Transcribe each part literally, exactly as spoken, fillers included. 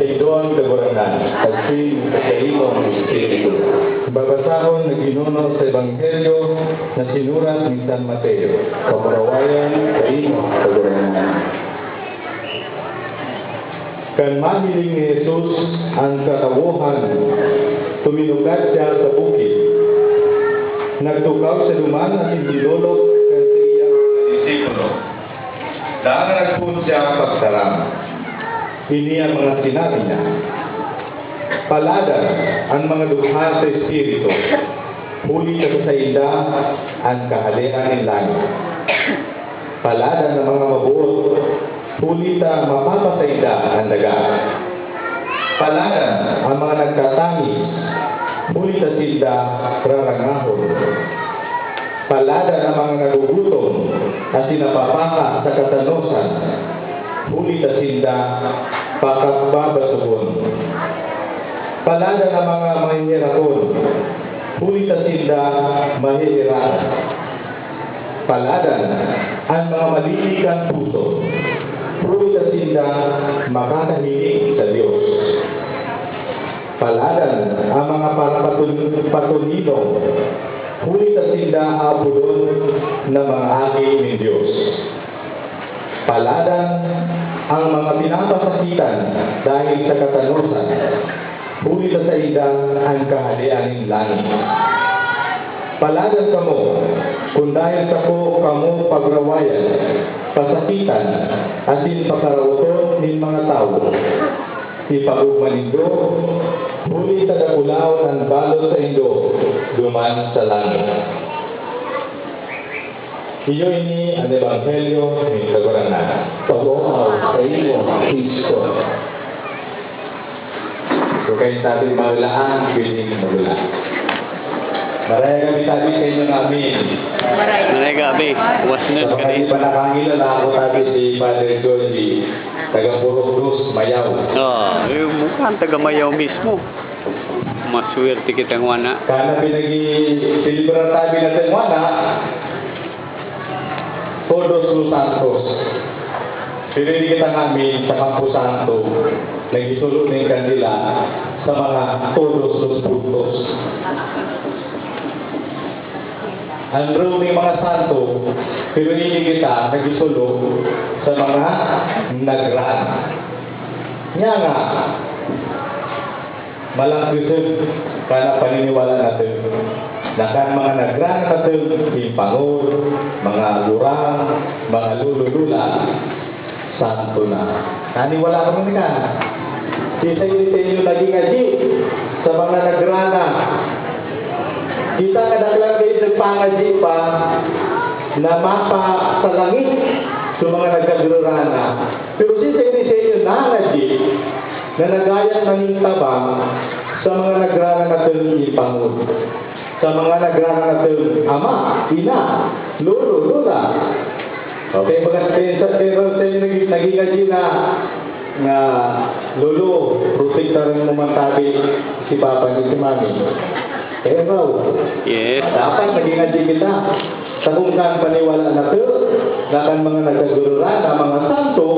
Saindo an Kagurangnan, tagsin sa saimong espiritu. Babasahon na ginuno sa Ebanghelyo na sinurat ni San Mateo. Kamurawayan saimo, Kagurangnan. Kan mahiling ni Jesus an katawohan, tuminukad siya sa bukid. Nagtukaw siya duman asin dinolok kan saiyang mga disipulo. Dangan nagpoon siya pagtaram. Ini an mga sinabi niya, "Paladan an mga dukha sa espiritu, huli ta sa sainda an Kahalean nin langit. Paladan an mga maboot, huli ta mapapasainda an daga. Paladan an mga nagtatangis, huli ta sinda rarangahon. Paladan an mga nagugutom asin napapaka sa katanosan, huli ta sinda pakakbabasogon. Paladan an mga maheherakon, huli ta sinda maheheraan. Paladan an mga maliit kan puso, huli ta sinda makakahiling sa Dios. Paladan an mga parapatun-, patuninong, huli ta sinda aapodon na mga aki nin Dios. Paladan an mga pinapasakitan dahel sa katanosan, huli ta sainda an Kahalean nin langit. Paladan kamo kun dahel sako kamo pagrawayan, pasakitan, asin pakaraoton nin mga tawo. Ipag-ogma nindo, huli ta dakulahon an balot saindo duman sa langit." Iyo ini an Ebanghelyo nin Kagurangnan. Pag-omaw saimo, Cristo. So, kayo tabi maulahan, pwedeng magula. Marayag kami tabi sa inyo nga amin. Marayag kami. Buwas na, Sa mga di pa nakangilala, ako tabi si Father Joji, taga Purok Dos, Mayaw. Ah, eh, mukhang taga Mayaw mismo. Maswerte kitang wana. Kana pinagi-celebrar tabi na tengwana, Todos los Santos. Pero hindi kita ngamin sa Campo Santo, nagisulo ning kandila sa mga Todos los Puntos. Ang room ning mga santo, pero hindi kita nagisulo sa mga nagran. Nya nga, malangkisog kan paniniwala natin. Na kan mga nagran natin, impangod, mga gurang, mga lolo-lola, santo na. Naniwala kamo ni kan? Sisay ni sa inyo naging adi sa mga nagran na? Kita kadaklan kayo nagpangadyi pa na mapasalangit sa mga nagkagurang na. Pero sisay ni sa inyo nangadyi na nagayang nangin tabang sa mga nagran na natong ipangod, sa mga nagran na natong ama, ina, lolo, lola. Okay, baga sa, sa, sa, sa naging, naging na, na lolo, protektaran mo man tabi si papa ni si mami. Eh, bro. Yes. Dapat naging adi kita. Sa kung kan paniwala na to, na kan mga nagkagururan, na mga santo,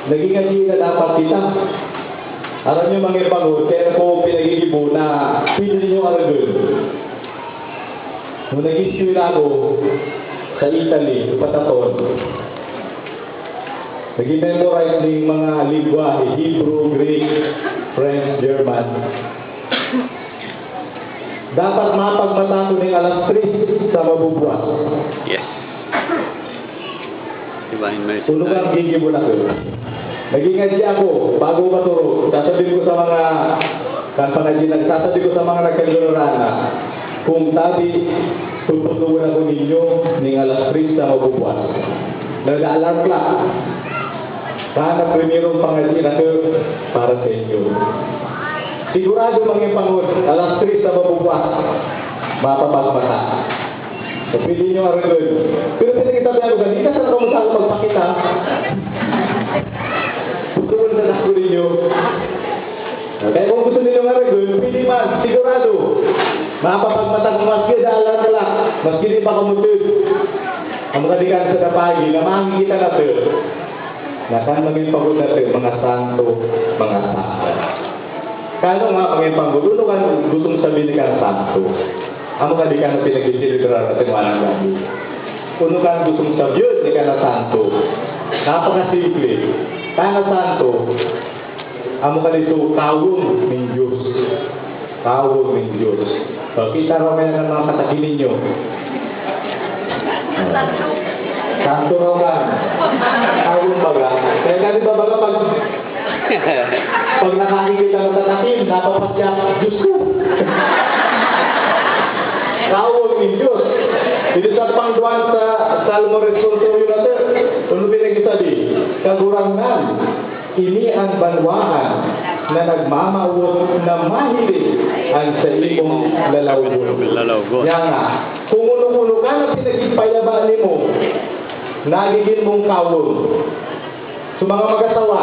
naging adi na dapat kita. Aram niyo, mga ipangod, kaya ko pinagigibo na pwede ninyo aragon. Nung nag-eskwela ako sa Italy, upat na taon, nag-memorize ning mga lengwahe, Hebrew, Greek, French, German. Dapat mapagmata ko ning alas tres sa mabubuwas. Yes. Divine mercy. Ulo kang gigi mo na ko. Naging adi ako, bago maturo, sasabihin ko sa mga, kan pangadyi, nagsasabi ko sa mga nagkagururana, kung tabi, tutulungan ako ninyo ning alas tres sa mabubuwas. Nag-alarm clock. Sana primerong pangadyi na ko para sa inyo. Sigurado, mga pangod, alas tres sa mabubuwas, mapapagmata. So, pwede nyo aragon. Pero pinagkitabi ako, dali ka sa kamo sa ako magpakita. Gusto mo na ako ninyo. Kaya kung gusto ninyo aragon, pwede man, sigurado. Mapapagmata ko maski dalan ka lang, maski di pa kamutid. Ang mga dikan sa napagi, na makikita natin. Na kan magin pagod natin, mga santo, mga santa. Kano nga magin pagod, ano kan gustong sabihin ni kan santo? Amo ka di ka na pinag-celebrate natin mga nanggabi. Ano kan gustong sabihin ni ka na santo? Napakasimple. Ka na santo, amo ka dito, kawong ning Diyos. Kawong ning Diyos. So, kita raw kaya ng mga katabi ninyo. Santo raw ka. Kawong baga. Kaya ka di ba baga pag, pag nakakikita ng tatakin, napapasya, "Diyos ko." Kawong ning Diyos. Dito sa pangduan sa Salmo Responsorio na, sir, ano pinag-isabi? Kagurangnan. Ini an banwaan na nagmamawot na mahiling an saimong lalawgon. Lalawgon. Kaya nga, kun ano-ano ka na pinagpayaba nimo, nagigin mong kawong. So, mga mag-asawa,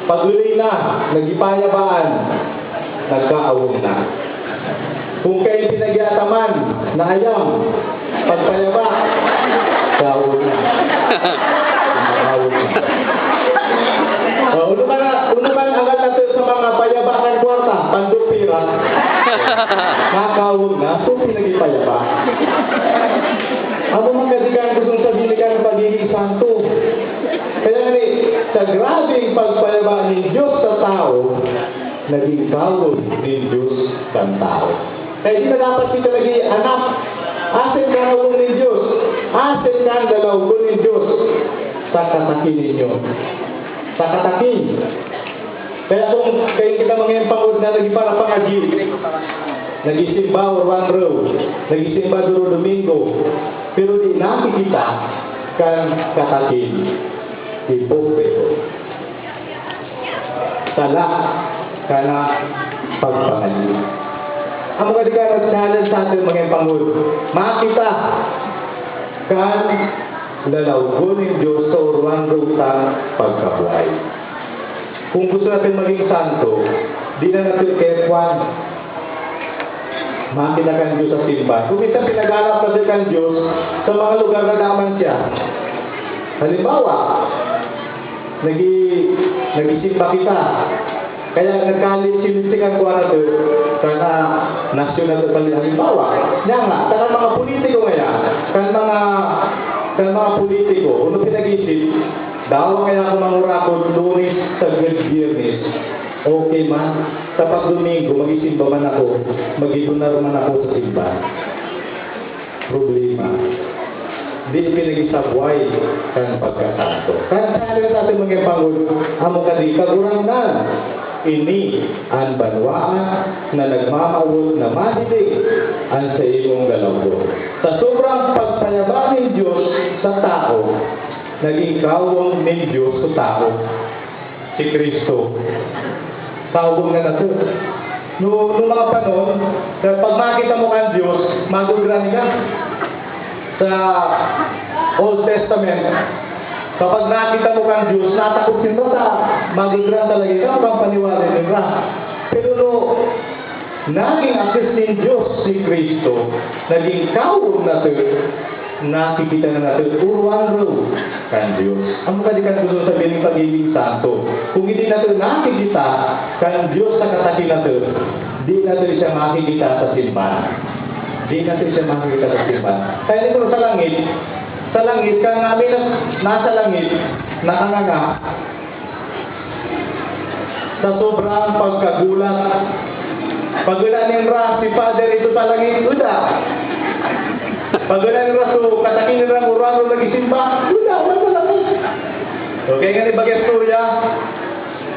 pag-uli na, nagipayabaan, nagkaawong na. Kung kayo pinagyataman na ayam, pagpayaba, kaawong na. Kaawong na. O, uno ka na, uno ka na agad na sa mga payaba ng kwarta, pandupira. Nakawong na, kung pinagipayaba. Ako magkadikan, gustong sabihin ka ng pagiging santo. Kaya ni, sa grabeng pagpayaba nin Diyos sa tao, naging kawong nin Diyos kan tao. Kaya di na dapat kita lagi anak, asin kawong nin Diyos, asin kan lalawgon nin Diyos, sa katakin ninyo. Sa katakin. Kaya kung kayo kita mga pangod na naging para pangagi, nagisimba or one row, nagisimba duro Domingo, pero di nakikita kan katakin. Hipokrito. Sala ka na pagpangali. Amo ka di ka nag-challenge sa atin mga pangod. Makita kan lalawgon nin Diyos sa orwan rota pagkabuhay. Kung gusto natin maging santo, di na natin kaya kwan. Makita kan Diyos sa simbahan. Kung minsan pinaghanap natin kan Diyos sa mga lugar na daman siya. Halimbawa, nagi-, nagisimba kita. Kaya nagkalit-silit si kan kuwan natin, kan nasyon natin, halimbawa. Yan nga, sa kan mga politiko ngayon, kan mga, kan mga politiko, ano pinag-isip? Dawa kaya ako mangurakot Lunes sagkod Biyernes. Okay man, sa pag Domingo, magisimba man ako, magidunar man ako sa simbahan. Problema, di pinagisabway kan pagkasanto. Kan sabi sa ating mga pangod, amo kadi, Kagurangnan, ini an banwaan na nagmamawot na mahiling an saimong lalawgon. Sa sobrang pagpayaba nin Diyos sa tao, naging kawong nin Diyos sa tao si Cristo. Kawong na nato. No, no mga panon, sa pag makita mo kan Diyos, magugran ka. Sa Old Testament, kapag nakita mo kan Diyos, natakot sinda sa magugran talaga ka, kung paniwala nila. Pero no, naging atis nin Diyos si Cristo, naging kawong nato, nakikita na nato, urwang kan Diyos. Ang mga di kan gusto sabihin ng pagiging santo. Kung hindi nato nakikita kan Diyos sa katakin nato, di nato siya makikita sa simbahan. Di nato siya makikita sa simbahan. Kaya dito sa langit, sa langit, kaya namin na nasa langit, nakanganga, sa sobrang pagkagulat. Pag wala nin ra si Father ito sa langit, wala. Pag wala nin ra so, katakin nin ra, urano nagisimba, wala, wala sa langit. Okay, nga ni baga istorya.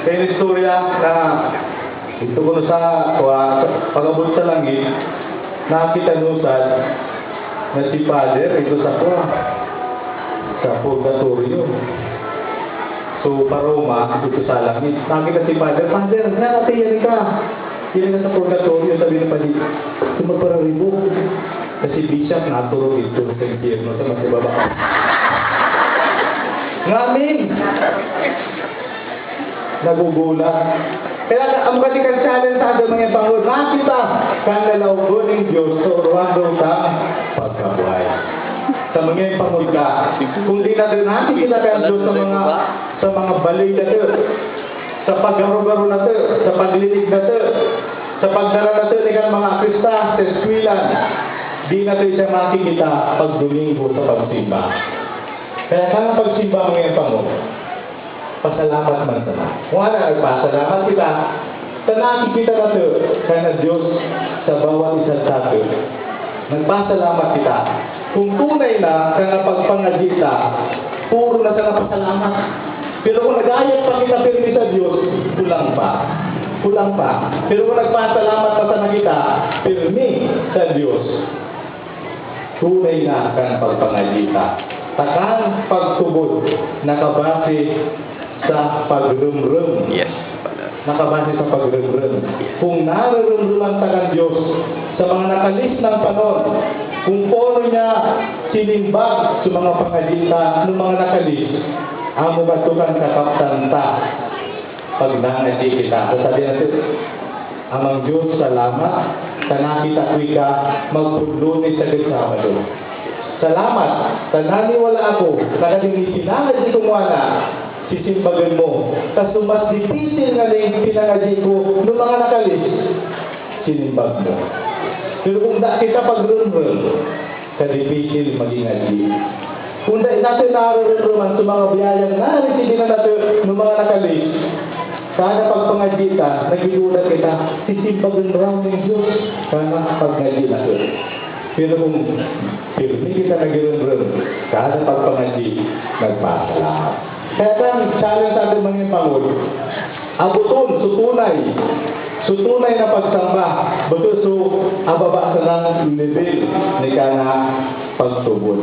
Kaya istorya na ito ko sa, sa pag-abot sa langit, nakita nyo sa na si Father ito sa kwa, sa purgatorio. So, pa Roma, ito sa langit. Nakita si Father, "Father, narati yan ka. Yan ka sa purgatorio," sabi ng padi. Ito magpararibok. Kasi bishop, naturog ito sa impyerno, sa mas ibaba. Ngamin! Nagugulat. Kaya ang kanilang challenge sa ating mga pangod, nakita kan lalawgon nin Diyos sa urwang rota pagkabuhay. Sa mga pamulga, kung di natin nakikita kan Diyos sa mga, sa mga balay natin, sa paggaro-garo natin, sa paglilig natin, sa pagdara natin kan mga artista sa eskwela, di natin siya makikita pag Domingo sa pagsimba. Kaya kan pagsimba, mga pamulga, pasalamat man sana. Kung ano, nagpasalamat kita, ta nakikita nato kan Dios sa bawat isa tato. Nagpasalamat kita. Kung tunay na kan pagpangadyi ta, puro na sana pasalamat. Pero kung nagayat pa kita pirmi sa Dios, kulang pa. Kulang pa. Pero kung nagpasalamat pa sana kita, pirmi sa Dios. Tunay na kan pagpangadyi ta. Ta kan pagtubod nakabase sa pagromrom. Yes, Father. Nakabase sa pagromrom. Yes. Kung naroromroman ta kan Dios sa mga nakalis na panahon, kung poon niya sinimbag sa mga pangadyi ta ng mga nakalis, amo ba ito kan kakaptan ta? Pag nangadyi kita, sasabihin natin, "Amang Diyos, salamat, ta nakita ko ika magpudlon ni sagad Sabado. Salamat, ta naniwala ako, ta kading ipinangadyi ko ngona, sisimbagan mo, ta so mas dipisil na ning pinangadyi ko ng mga nakalis, sinimbag mo." Pero kung da kita pagrunrun, kadipisil magin adyi. Kung dai natin narurumduman sa mga biyayang naresibi na natin ng mga nakalis, kada pagpangadyi ta, nagdududa kita, sisimbagan raw ng Diyos, kana pag ngadyi natin. Pero kung pirmi kita nagirumdum, kada pagpangadyi, nagpasalamat. Kaya kan, challenge sa ating mga pangod, aboton, so tunay, so tunay na pagsamba, bato so ababa sa nang level ni kana pagtubod.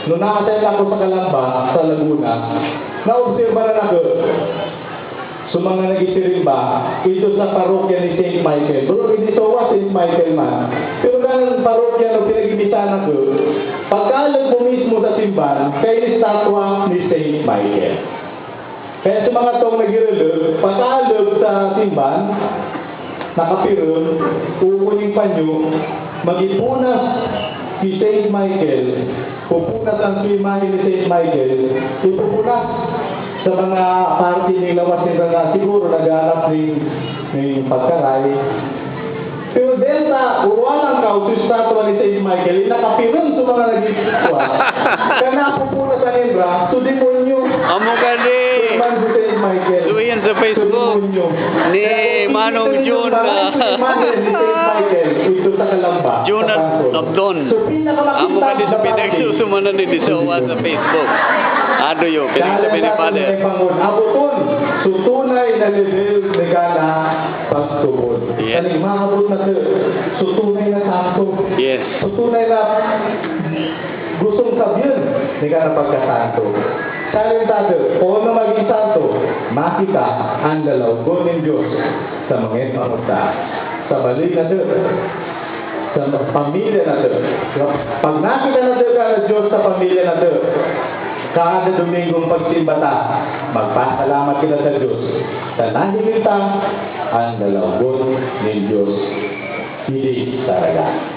Nung nakasaya ako sa Kalamba, sa Laguna, naobserbaran ako, so mga nagsisimba, ito sa parokya ni Saint Michael. Pero hindi so Saint Michael man. Pero kan parokya na pinag-imisahan ako, pagkalog mo mismo sa simbahan, kaya estatwa ni Saint Michael. Kaya sa mga tong nagirelog, pakalog sa simbahan, nakapirong, kukuning panyo, magipunas si Saint Michael, pupunas ang imahe ni Saint Michael, ipupunas sa mga parte ng lawas nila na siguro naghahanap ng, ng pagkaray. Pero dahil sa uruan ang kaw, sa estatwa ni Saint Michael, yung nakapirong sa mga nagtitwa, kaya napupunas ang indra, so demonyo. Amo gani. Irman si Saint Michael. Suyan sa Facebook. So demonyo. Ni Kaya kung Manong titignan Jun, yung mga ah, imahe ni Saint Michael, ito sa Kalamba, Jun sa At Pangkol. Abdon. So, pinakamakita Amo gani sa na bagay, pinagsusumanan ni Disowa sa Facebook. Ano yun? Pinagsabi ni Father. Aboton, so tunay na level ni Gana, pagtubod. Yes. Kani maabot na to, so tunay na santo. Yes. So tunay na gustong sabihin ni Gana pagkasanto. Sabi sa atin, "Poon na maging santo, makita ang lalawgon nin Diyos sa mga pamugta." Sa balik na to, sa pamilya na to. Pag nakita na to ka ng Diyos sa pamilya na to, kada Domingong pagsimba ta, magpasalamat kita sa Diyos. Sa nahiling ta, ang lalawgon nin Diyos. Hindi talaga.